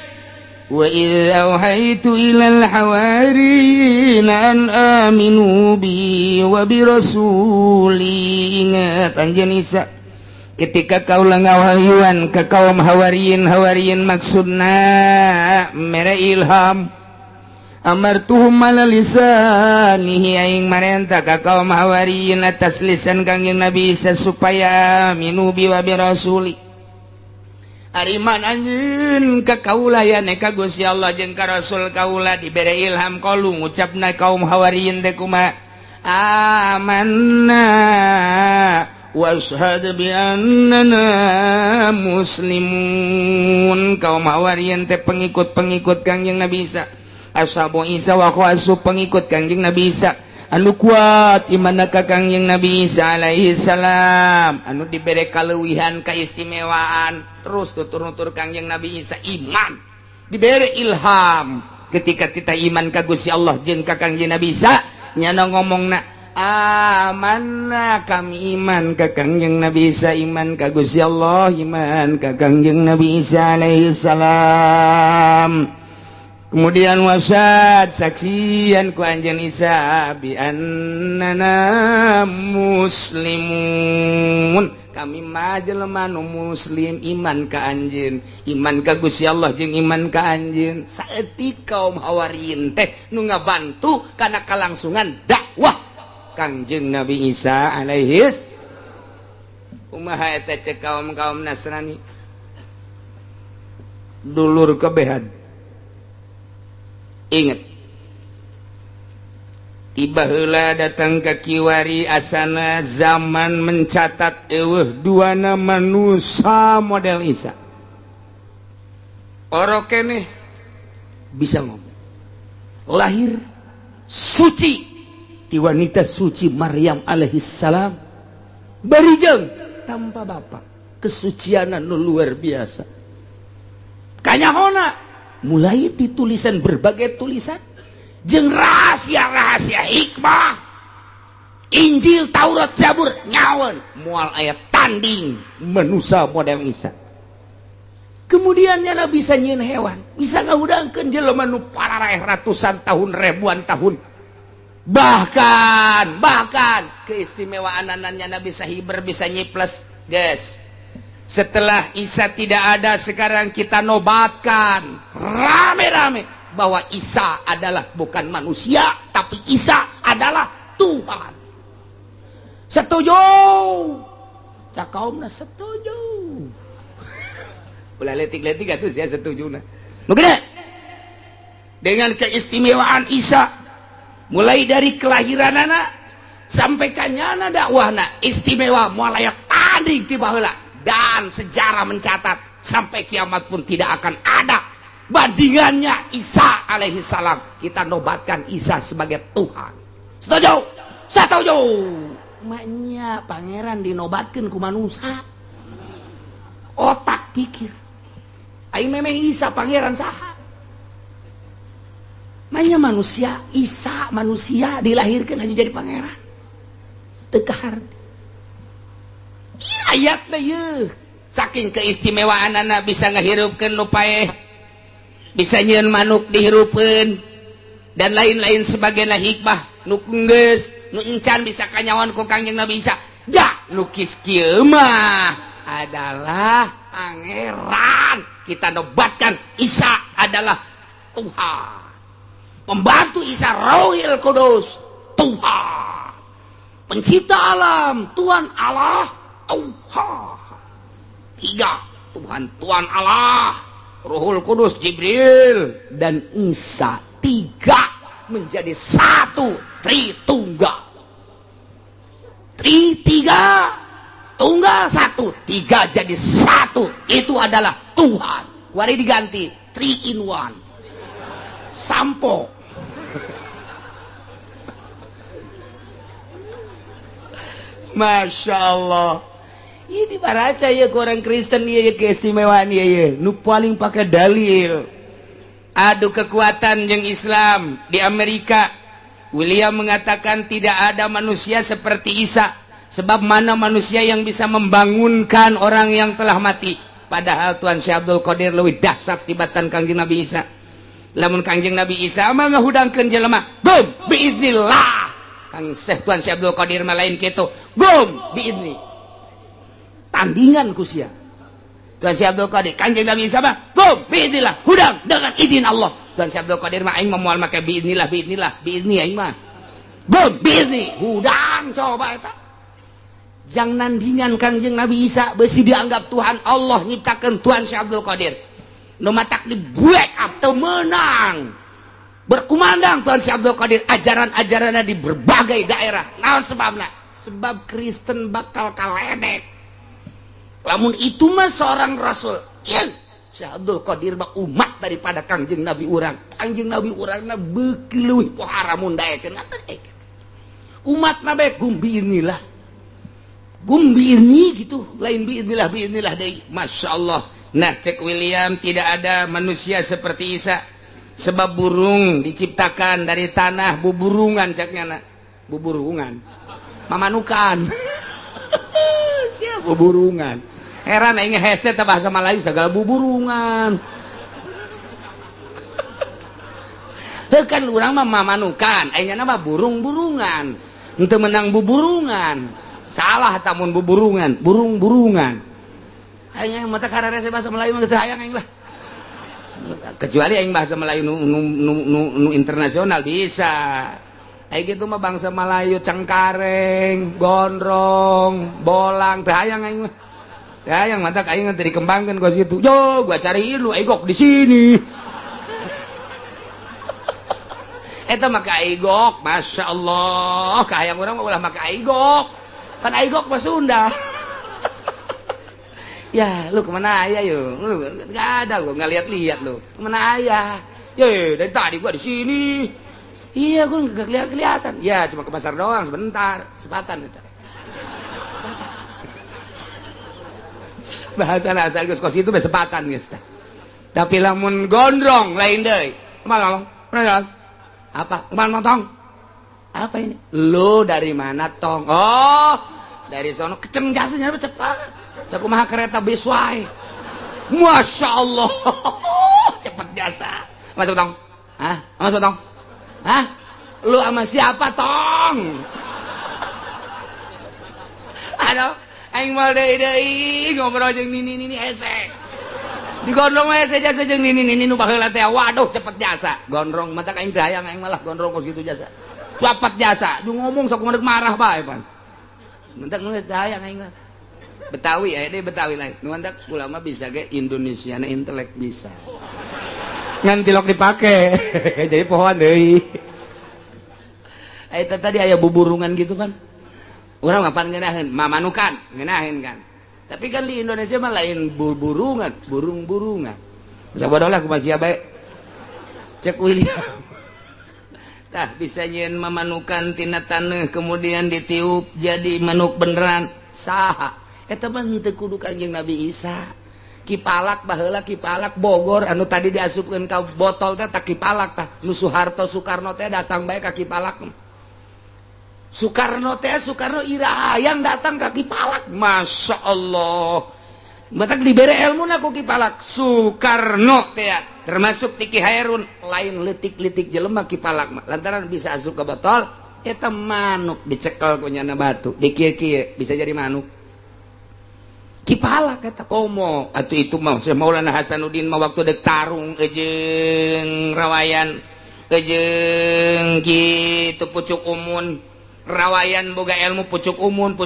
wa idz auhaitu ilal hawariyin an aminu bi wa bi rasuli. Ingat anjeun Isa ketika kaula ngawahyuan ka kaum hawariyin, hawariyin maksudna mere ilham, amartuhum ala lisanihi aing marenta ka kaum hawariyin atas lisan Kangjeng Nabi Isa supaya aminu bi wa bi rasuli. Ariman anjeun ka kaula ya ka Gusti Allah jeung ka Rasul kaula dibere ilham kalu ngucapna kaum hawariyin teh kumaha, amanna washhad bi annana muslimun. Kaum hawariyin teh pengikut-pengikut Kangjeng Nabi Isa, ashabu Isa wa khawasu pengikut Kangjeng Nabi Isa anu kuat imanna ka Kangjeng Nabi Isa alaihi salam, anu dibere kaleuwihan keistimewaan terus tutur-nutur Kangjeng Nabi Isa iman dibere ilham. Ketika kita iman ka Gusti Allah jeung ka Kangjeng Nabi Isa nyana ngomongna amanna, kami iman ka Kangjeng Nabi Isa, iman ka Gusti Allah, iman ka Kangjeng Nabi Isa alaihi salam. Kemudian wasad saksian ku anjeun Isa bi annana muslimun, kami mah jelema nu muslim iman ka anjeun, iman ka Gusti Allah jeung iman ka anjeun. Saeutik kaum hawariyin teh nu ngabantu kana kalangsungan dakwah Kangjeng Nabi Isa alaihis. Kumaha eta cek kaum-kaum Nasrani dulur kebehan. Ingat, tiba heula datang ke kiwari asana zaman mencatat eueuh duana manusia model Isa. Orok keneh bisa ngomong. Lahir suci ti wanita suci Maryam alaihi salam, barijeng tanpa bapak. Kesucianan nu luar biasa. Kanyahona mulai ditulisan berbagai tulisan jeung rahasia-rahasia hikmah Injil, Taurat, Zabur nyawen moal aya tanding manusia model Isa. Kemudian nyana bisa nyieun hewan, bisa ngahudangkeun jelema nu pararaeh ratusan tahun, ribuan tahun. Bahkan keistimewaan nyana bisa hiber, bisa nyiples, guys. Setelah Isa tidak ada, sekarang kita nobatkan rame-rame bahwa Isa adalah bukan manusia, tapi Isa adalah Tuhan. Setuju? Cak kaumna setuju. Ulah letik-letik atuh sia setujuna. Nu gede. Dengan keistimewaan Isa mulai dari kelahiranana sampai kanyana dakwahna istimewa moal aya tanding ti baheula. Dan sejarah mencatat sampai kiamat pun tidak akan ada bandingannya Isa alaihi salam. Kita nobatkan Isa sebagai Tuhan. Setuju? Setuju. Maknya pangeran dinobatkan ku manusia. Otak pikir. Aing memang Isa pangeran saha? Maknya manusia, Isa manusia dilahirkan hanya jadi pangeran. Teu kaharti. Ayatna yeuh, saking keistimewaanana bisa ngahirupkeun nu paeh, bisa nyieun manuk dihirupeun dan lain-lain sebagainya hikmah nu geus nu encan bisa kanyawan ku Kangjeng Nabi Isa. Ja nu kis kieu mah adalah pangeran. Kita nobatkan Isa adalah Tuhan. Pembantu Isa Rohil Kudus, Tuhan. Pencipta alam, Tuhan Allah, Tuhan. Tiga. Tuhan, Tuhan Allah, Ruhul Kudus, Jibril dan Isa, tiga menjadi satu, Tritunggal. Tri tiga, tunggal satu, tiga jadi satu, itu adalah Tuhan. Kuari diganti 3 in 1. Sampo. Masya Allah. Ini baraca ya ke orang Kristen ya keistimewaan ya ya. Nu paling pakai dalil. Adu kekuatan yang Islam di Amerika. William mengatakan tidak ada manusia seperti Isa. Sebab mana manusia yang bisa membangunkan orang yang telah mati. Padahal Tuhan Syekh Abdul Qadir leuwih dahsyat tibatan Kangjeng Nabi Isa. Lamun Kangjeng Nabi Isa mah ngahudangkeun jelema, gum biiznillah. Kang Syekh Tuhan Syekh Abdul Qadir mah lain kitu, gum biizni. Tandingan ku sia. Tuhan Syekh Abdul Qadir, Kangjeng Nabi Isa mah gum biiznillah, hudang dengan izin Allah. Tuhan Syekh Abdul Qadir mah aing mah moal make biiznillah, biiznillah, biizni aing mah. Gum biizni, hudang coba eta. Jang nandingan Kangjeng Nabi Isa besi dianggap Tuhan Allah nyiptakeun Tuhan Syekh Abdul Qadir. Nu matak di break up teu meunang. Berkumandang Tuhan Syekh Abdul Qadir ajaran-ajaranna di berbagai daerah. Naon sebabna? Sebab Kristen bakal kaledek. Lamun itu mah seorang rasul. Ieu Syekh Abdul Qadir mah umat daripada Kangjeng Nabi urang. Kangjeng Nabi urangna beuki leuwih pohara mun daekeun. Umat nabe gumbi inilah. Gumbi ini gitu, lain biiznillah biiznillah deui. Masya Allah. Nah, cek William tidak ada manusia seperti Isa. Sebab burung diciptakan dari tanah, buburungan ceknya nak. Buburungan. Mamanukan. Siap buburungan. Heran aing hese teh bahasa Melayu segala buburungan. Heuh kan urang mah mamanukan, aing mah burung-burungan. Henteu menang buburungan. Salah tamun buburungan, burung-burungan. Aing mata kararese bahasa Melayu mah geus hayang aing lah. Kecuali aing bahasa Melayu nu internasional bisa. Aing kitu mah bangsa Melayu cengkareng, gondrong, bolang teu hayang aing mah. Teu hayang mata aing teh dikembangkeun ka situ. Yo, gua cariin lu aigok di sini. Eta mah ka aigok, masyaallah, kahayang urang mah ulah make aigok. Kan aigok mah Sunda. Ya, lu kemana ayah yo? Lu nggak ada gua nggak lihat-lihat lu. Kemana ayah? Ye, dari tadi gua di sini. Iya, gua nggak kelihatan. Ya, cuma ke pasar doang sebentar, sepatan itu. Sepatan. Bahasa asal geus kos itu besepatan geus tah. Tapi lamun gondrong lain deui. Kumaha ngomong? Apa? Kumaha tong? Apa ini? Lu dari mana tong? Oh, dari sono keceng jasanya cepat. Sakumaha kereta bis wae. Masya Allah, cepet jasa. Masuk tong? Hah? Masuk tong? Hah? Lu sama siapa tong? Aduh, aing mal deui deui ngobrol jeung nini-nini hese. Digondrong mah hese jasa jeung nini-nini nu baheula teh. Waduh, cepet jasa. Gondrong mata aing teu hayang aing malah gondrong kos kitu jasa. Cepat jasa, du ngomong sok kumaha marah bae pan. Mentak geus teu hayang aing mah. Betawi aya deui Betawi lain. Nu mantak ulama bisa ge Indonesia na intelek bisa. Ngan tilok dipake. Jadi pohoan deui. Eta tadi aya buburungan gitu kan. Urang mah pan ngeunaheun, mamanukan, ngeunaheun kan. Tapi kan di Indonesia mah lain burungan, burung-burungan. Sabodoh lah kumaha sia bae. Cek William. Tah bisa nyeun mamanukan tina taneuh kemudian ditiup jadi manuk beneran. Saha? Eta mah henteu kudu Kangjeng Nabi Isa. Kipalak baheula kipalak Bogor anu tadi diasupkeun ka botol teh tah kipalak tah. Nu Soeharto Soekarno teh datang bae ka kipalak. Soekarno teh Soekarno ira hayang datang ka kipalak. Masya Allah. Batak dibere ilmuna ku kipalak Soekarno teh termasuk Tiki Hairun lain letik-letik jelema kipalak mah lantaran bisa asup ke botol eta manuk dicekel ku nyana batu dikieu-kieu bisa jadi manuk. Kipalak eta komo atuh itu mah Syekh Maulana Hasanuddin mah waktu dek tarung jeung rawayan jeung kitu pucuk umun rawayan boga ilmu pucuk umun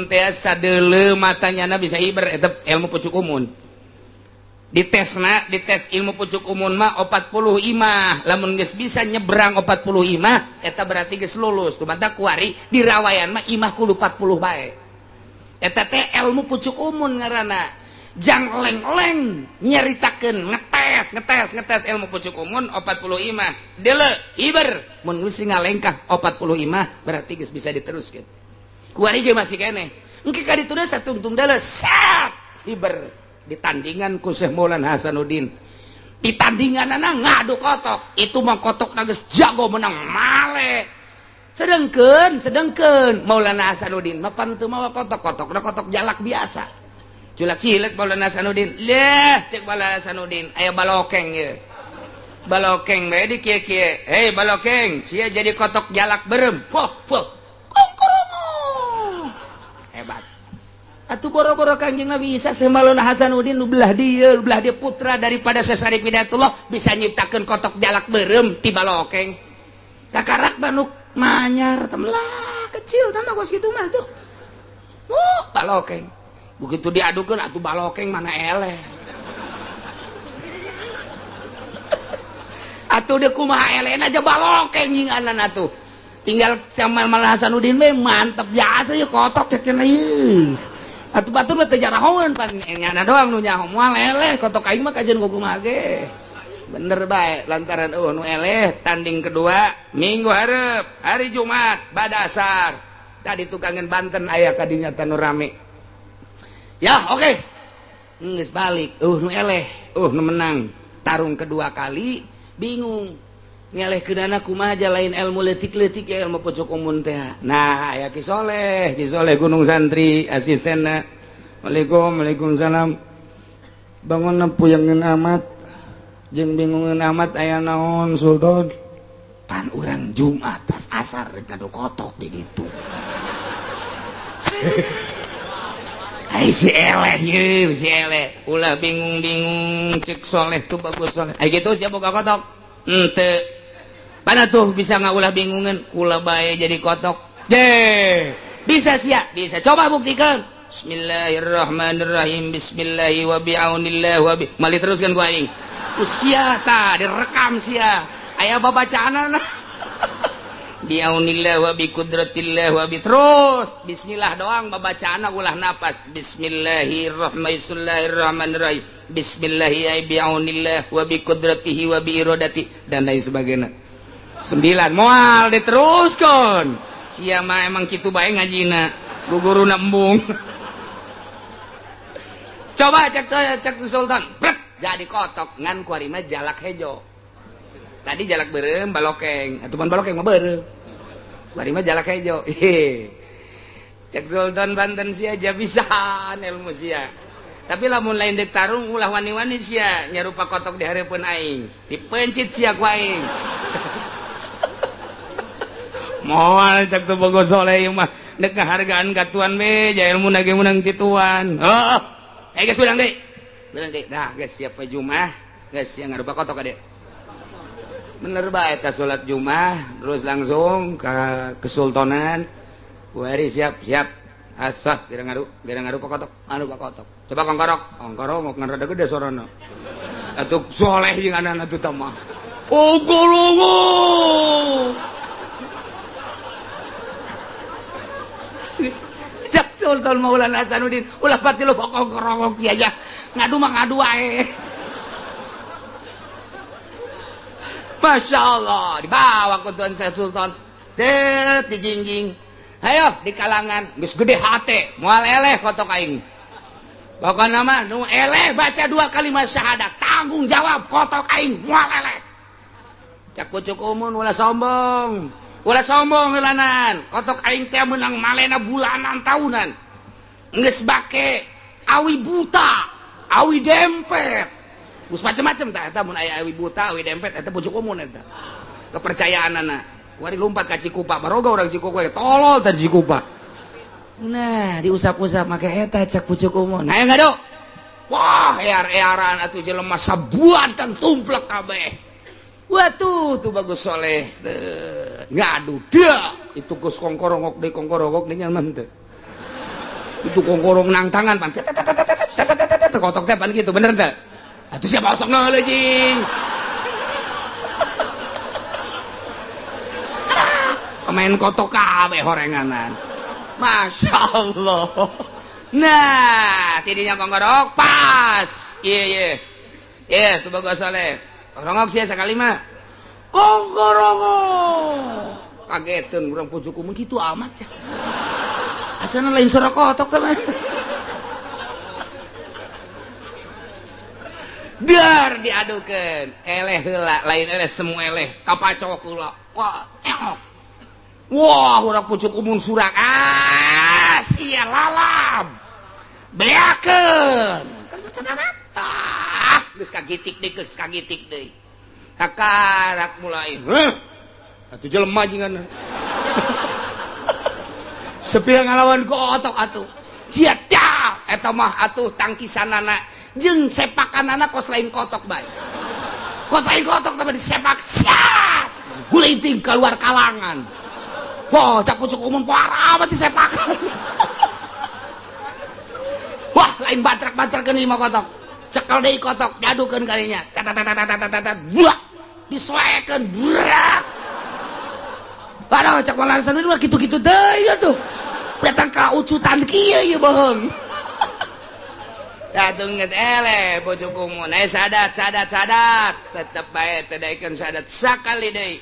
teh sadeuleu matanyana bisa hiber eta ilmu pucuk umun. Ditesna, dites ilmu pucuk umun mah 40 imah. Lamun geus bisa nyebrang 40 imah, eta berarti geus lulus. Tumanta kuari dirawayan mah imah kudu 40 bae. Eta teh ilmu pucuk umun ngaranna. Jang leng-leng nyaritakeun ngetes ngetes ngetes ilmu pucuk umun 40 imah. Deuleu hiber mun geus ngalengkah 40 imah berarti geus bisa diteruskeun. Kuari ge masih keneh. Engke ka ditu deui satungtung deuleu sat hiber. Di tandingan ku Syekh Maulana Hasanuddin. Di tandinganana ngadu kotok, itu mah kotok geus jago menang male. Sedengkeun Maulana Hasanuddin mah pan teu mawa kotok, kotokna kotok jalak biasa. Culak cilek Maulana Hasanuddin. Leh cek Maulana Hasanuddin aya balokeng ye. Balokeng bae di kieu-kieu. Hei balokeng, sia jadi kotok jalak berem. Poh poh. Kongkoromo. Hebat. Atuh boro-boro Kangjeng Nabi Isa Syekh Maulana Hasanuddin nu belah dieu putra daripada Syekh Syarif Hidayatullah bisa nyiptakeun kotok jalak berem ti balokeng. Kakarak manuk manyar temelah kecil tah mah kitu mah tuh. Balokeng. Begitu diadukeun atuh balokeng mana eleh. Atuh deui kumaha elehna aja balokeng nyinganan atuh. Tinggal sama Maulana Hasanuddin we mantep biasa ye kotok teh cenah ieu. Atuh batur mah teu jarahoeun pan nyana doang nu nyaho moal eleh kotok aing mah kajeun kumaha ge. Bener bae lantaran eueuh nu eleh tanding kedua minggu hareup hari Jumat bada asar. Tadi tukangan Banten aya ka dinya tanu rame. Ya oke. Geus balik eueuh nu eleh, eueuh nu menang. Tarung kedua kali bingung. Ngeleh keunana kumaha aja lain ilmu leutik-leutik ya ilmu pojok umun teh. Nah, aya Ki Soleh, Ki Soleh Gunung Santri asistenna. Waalaikum, waalaikumsalam. Bangun puyangeun amat jeung bingungeun amat aya naon Sultan. Pan urang Jumat tas asar rek ngadu kotok di ditu. Ai si eleh ye, si eleh. Ulah bingung-bingung cek Soleh tuh bagus Soleh. Ai kitu sia boga kotok. Henteu. Mana tuh bisa ngaulah bingungan kula bae jadi kotok. Je, bisa sia, bisa. Coba buktikan. Bismillahirrahmanirrahim. Bismillahi wa bi'aunillah wa bi. Mali teruskan gua aing. Usia ta direkam sia. Aya babacaanana. Bi'aunillah wa bi qudratillah wa bi terus. Bismillah doang babacaanna ulah napas. Bismillahirrahmanirrahim. Bismillahi bi'aunillah wa bi qudratihi wa bi iradati dan lain sebagainya. 9 moal diteruskan. Sia mah emang kitu bae ngajina. Guguruna embung. Coba cek cek Sultan. Brek, jadi kotok ngan kuari mah jalak hejo. Tadi jalak beureum balokeng, atuh pan balokeng mah beureum. Kuari mah jalak hejo. Cek Sultan Banten sia aja bisaan ilmu sia. Tapi lamun lain dek tarung ulah wani-wani sia nyarupa kotok di hareupeun aing. Dipencit sia ku aing. Moal cek tuh bogo soleh mah dek ngahargaan ka tuan be ja ilmu na ge meunang ti tuan. Oh, geus ulang deui. Ulang deui. Nah, geus siap we Jumat, geus sia ngarupa kotok ka. Bener bae eta salat Jumat terus langsung ka kesultanan. Kuari siap siap. Asah kira ngaru kotok, anu kotok. Coba kongkorok, kongkorok ngan rada gede sorana. Atuh soleh jeung anak atuh tah mah. Kongkorok. Cak Sultan Maulana Hasanuddin ulah pati lu kongkorok kieu aja. Ngadu mah ngadu wae. Masya Allah, dibawa ke Tuan Syekh Sultan. Tet dijingjing. Ayo di kalangan geus gede hate, moal eleh kotok aing. Pokona mah nu eleh baca 2 kalimat syahadat, tanggung jawab kotok aing moal eleh. Cak pucuk umun ulah sombong. Ulah sombong heulanan. Kotok aing teh meunang malena bulanan tahunan. Geus bake awi buta, awi dempet. Geus macem-macem tah eta mun aya awi buta, awi dempet eta pucuk umun eta. Kepercayaanana. Wari lompat ka Cikupa, baroga urang Cikupa tolol tadi Cikupa. Nah, diusap-usap make eta cak pucuk umun. Nah, ngado. Wah, ear-earan atuh jelema sabuatan tumplek kabeh. Watuh, tuh bagus soleh. Ngadu dia. Itu geus kongkorongok deui kongkorongok deui nyaman teh. Itu kongkorong nang tangan pan. Kotok teh pan gitu, bener teh? Atuh siapa osok ngeuleuh jing. Pemain kotok kabeh horenganan. Masya Allah. Nah, tidinya konggorok pas. Iya iya. Iya, tuh bagus soleh. Rongok sih sekali mah. Konggorongok. Kagetan urang pucuk umum kitu amat ya. Asana lain suara kotok teman. Dar diadukeun. Eleh heula, lain eleh semua eleh. Kapacok heula. Wah, eok. Wah, urang pucuk umum surak. Ah, sia lalab. Beakeun. Ah, geus kagitik deui, geus kagitik deui. Kakarak mulai. Heuh. Atuh jelema jingan. Sepira ngalawan ku otok atuh. Sia dah eta mah atuh tangkisanana jeung sepakanana kos lain kotok bae. Kos lain kotok tapi disepak siat. Gulinting keluar kalangan. Wah, cak pucuk umum parah amat disepakan. Wah, lain batrak-batrakeun ieu mah kotok. Cekel deui kotok, diadukeun kalinya. Tat buah. Disoekeun burak. Aduh, cak malah mah kitu-kitu deui atuh. Datang ka ucutan kieu ieu bohong. Atuh geus eleh pucuk umum. Sadat sadat sadat, tetep bae teu daekeun sadat sakali deui.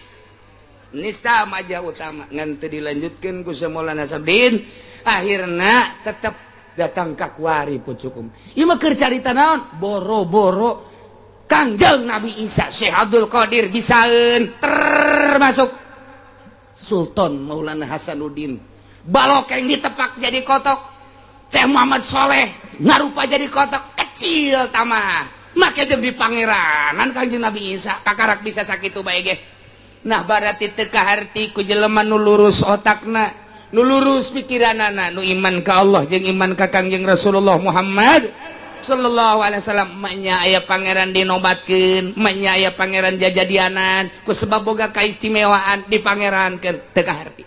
Nista majah utama ngan teu dilanjutkeun ku Maulana Sabdin, akhirna tetep datang ka kuari pucuk umum. Ieu mah keur carita naon? Boro-boro Kangjeng Nabi Isa Syekh Abdul Qadir bisaeun termasuk Sultan Maulana Hasanuddin. Balokeng ditepak jadi kotok. Syekh Muhammad Soleh ngarupa jadi kotok kecil tamah. Make jeung di pangeranan Kangjeng Nabi Isa kakarak bisa sakitu bae ge. Nah berarti teu kaharti ku jelema nu lurus otakna, nu lurus pikiranana, nu iman ka Allah jeung iman ka Kangjeng Rasulullah Muhammad sallallahu alaihi wasallam. Manya aya pangeran dinobatkeun, manya aya pangeran jajadianan ku sebab boga kaistimewaan dipangerankeun teu kaharti.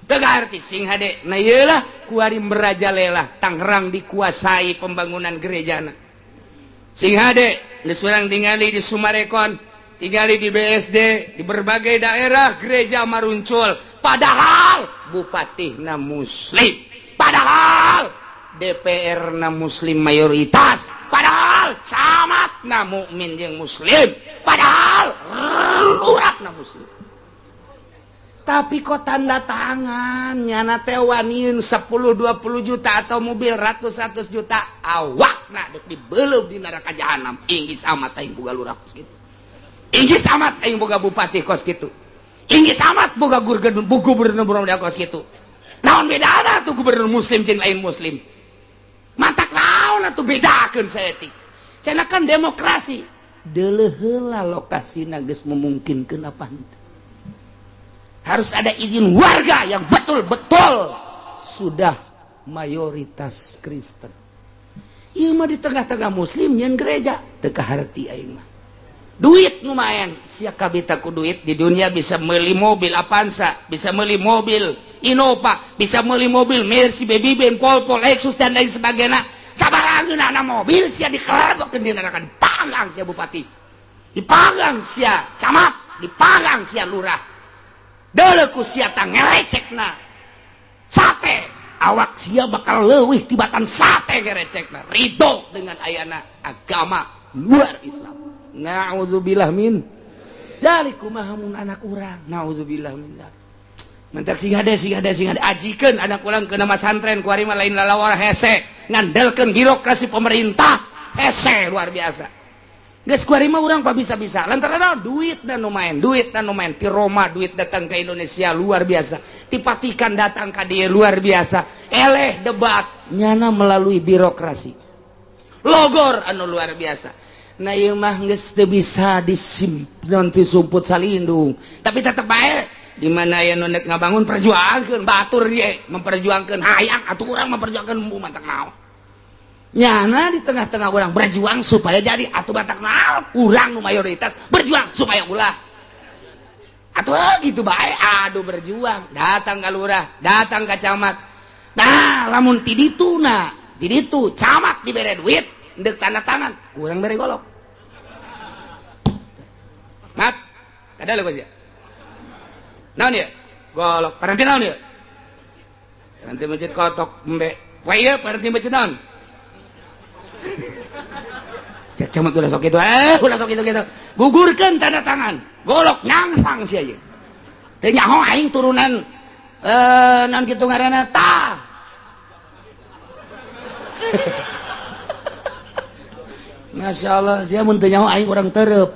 Teu kaharti sing hade. Nah ieu lah kuari merajalela Tangerang dikuasai pembangunan gerejana. Sing hade geus urang tingali di Sumarekon, tingali di BSD, di berbagai daerah gereja maruncul, padahal bupatihna muslim, padahal DPR na muslim mayoritas, padahal camat na mukmin jeung muslim, padahal lurah na muslim. Tapi kok tanda tangan nyana teh waniun 10-20 juta atau mobil ratus-ratus juta awakna dek dibeleup di neraka jahanam. Inggis amat aing boga lurah kos kitu. Inggis amat aing boga bupati kos kitu. Inggis amat boga gubernur kos kitu. Naon bedana tuh gubernur muslim jeung lain muslim? Matak naon atuh bedakeun saeutik. Cenah kan demokrasi. Deuleuh heula lokasina geus memungkinkeun apa henteu. Harus ada izin warga yang betul-betul sudah mayoritas Kristen. Ieu mah di tengah-tengah muslim nyeun gereja teu kaharti aing mah. Duit lumayan, sia kabita ku duit di dunia bisa meuli mobil Avanza, bisa meuli mobil Innova, bisa meuli mobil Mercy, Baby Benz, Volvo, Lexus dan lain sebagainya. Sabarangeunana mobil sia dikelebokeun di neraka, dipanggang sia bupati, dipanggang sia camat, dipanggang sia lurah. Deuleu ku sia tah ngerecekna sate, awak sia bakal leuwih tibatan sate ngerecekna. Ridho dengan ayana agama luar Islam. Na'udzubillah min dzalik. Kumaha mun anak urang? Na'udzubillah min dzalik. Mentak sing hade sing hade sing hade ajikeun anak urang ke nama santren kuari mah lain lalawar hese, ngandelkeun birokrasi pemerintah hese luar biasa. Geus kuari mah urang pa bisa-bisa lantaran duit dan nu main, duit dan nu main ti Roma duit datang ke Indonesia luar biasa, ti Vatikan datang ka dieu luar biasa. Eleh debat nyana melalui birokrasi. Logor anu luar biasa. Nah ieu mah geus teu bisa disimpan ti sumput salindung, tapi tetep bae di mana aya nu nek ngabangun perjuangkeun batur ye memperjuangkeun hayang atuh urang memperjuangkeun matak naon. Nyana di tengah-tengah urang berjuang supaya jadi atuh batak naon, urang nu mayoritas berjuang supaya ulah. Atuh gitu bae aduh berjuang datang ka lurah, datang ka camat. Nah lamun ti dituna, ti ditu camat dibere duit ndek tanda tangan, kurang bere golok. Mat, kada leuh sia. Naon ieu? Golok. Paranti naon ieu? Paranti masjid kotok embe. Poe ieu paranti masjid naon? Cek camat ulah sok kitu. Ulah sok kitu kitu. Gugurkeun tanda tangan. Golok nyangsang sia ieu. Teu nyaho aing turunan naon kitu ngaranna tah. Masya Allah, sia mun teu nyaho aing urang tereup.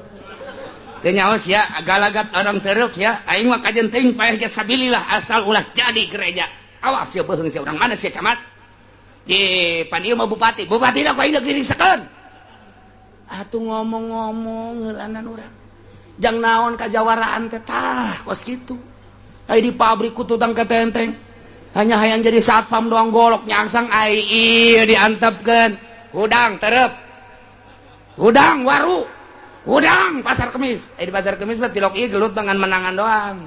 Teu nyaho sia galagat orang tereup sia, aing mah kajen teuing paeh ge sabilillah asal ulah jadi gereja. Awas sia beuheung sia urang mana sia camat. Di pan ieu mah bupati, bupati da ku aing diringsekeun. Atuh ngomong-ngomong heulanan urang. Jang naon kajawaraan teh tah kos kitu. Ai di pabrik ku tutang ketenteng. Hanya hayang jadi satpam doang golok nyangsang ai ieu diantepkeun. Hudang tereup. Hudang waru. Hudang pasar kemis. Di pasar kemis mah tilok ieu gelut dengan menangan doang.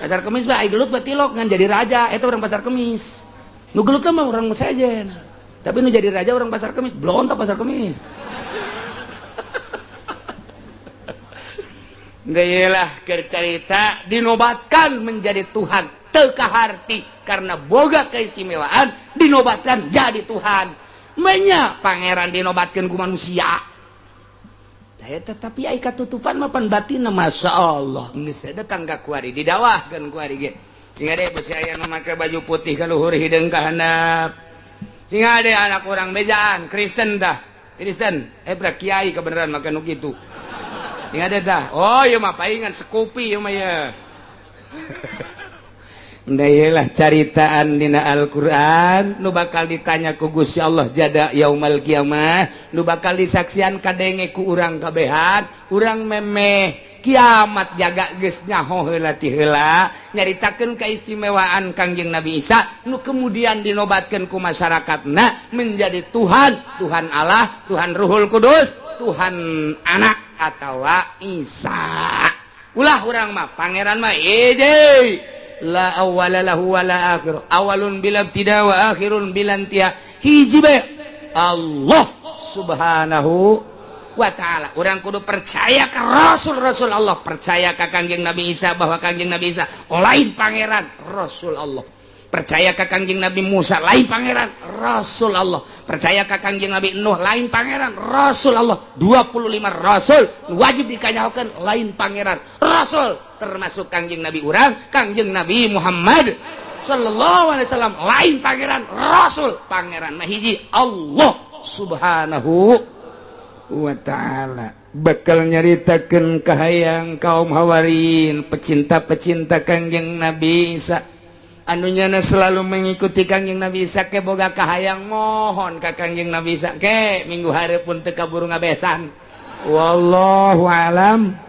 Pasar kemis mah ai gelut mah tilok ngan jadi raja, eta urang pasar kemis. Nu gelut mah urang sejen. Tapi nu jadi raja urang pasar kemis, blontok pasar kemis. Geulah keur carita dinobatkan menjadi Tuhan teu kaharti karena boga keistimewaan dinobatkan jadi Tuhan. Menya pangeran dinobatkeun ku manusia. Tetapi ai katutupan mah pan batinna Masya Allah geus datang ka kuari didawahkeun kuari ge sing ade besi aya nu make baju putih ka luhur hideung ka handap sing ade anak urang bejaan Kristen dah Kristen bra kiai kebenaran make nu kitu sing ade dah oh ieu mah paingan sekupi ieu mah ye. Ndayelah caritaan dina Al-Qur'an nu bakal ditanya ku Gusti Allah jada yaumal kiamah nu bakal disaksian kadenge ku urang kabehan urang memeh kiamat jaga geus nyaho heula ti heula nyaritakeun keistimewaan Kangjeng Nabi Isa nu kemudian dinobatkeun ku masyarakatna menjadi Tuhan, Tuhan Allah, Tuhan Ruhul Kudus, Tuhan Anak atawa Isa. Ulah urang mah pangeran mah hiji la awwala lahu wala akhir awalun bila ibtida wa akhirun bila intiha hiji bae Allah subhanahu wa ta'ala. Urang kudu percaya ka rasul-rasul Allah, percaya ka Kangjeng Nabi Isa bahwa Kangjeng Nabi Isa lain pangeran, rasul Allah. Percaya ka Kangjeng Nabi Musa lain pangeran, rasul Allah. Percaya ka Kangjeng Nabi Nuh lain pangeran, rasul Allah. 25 rasul wajib dikanyahokeun lain pangeran, rasul termasuk Kangjeng Nabi urang, Kangjeng Nabi Muhammad sallallahu alaihi wasallam lain pangeran, rasul. Pangeran mah hiji Allah subhanahu wa ta'ala. Bakal nyaritakeun kahayang kaum Hawarin, pecinta-pecinta Kangjeng Nabi Isa anu nyana selalu mengikuti Kangjeng Nabi Isa ke boga kahayang mohon ka Kangjeng Nabi Isa ke minggu hareup pun teu kaburu ngabesan. Wallahu alam.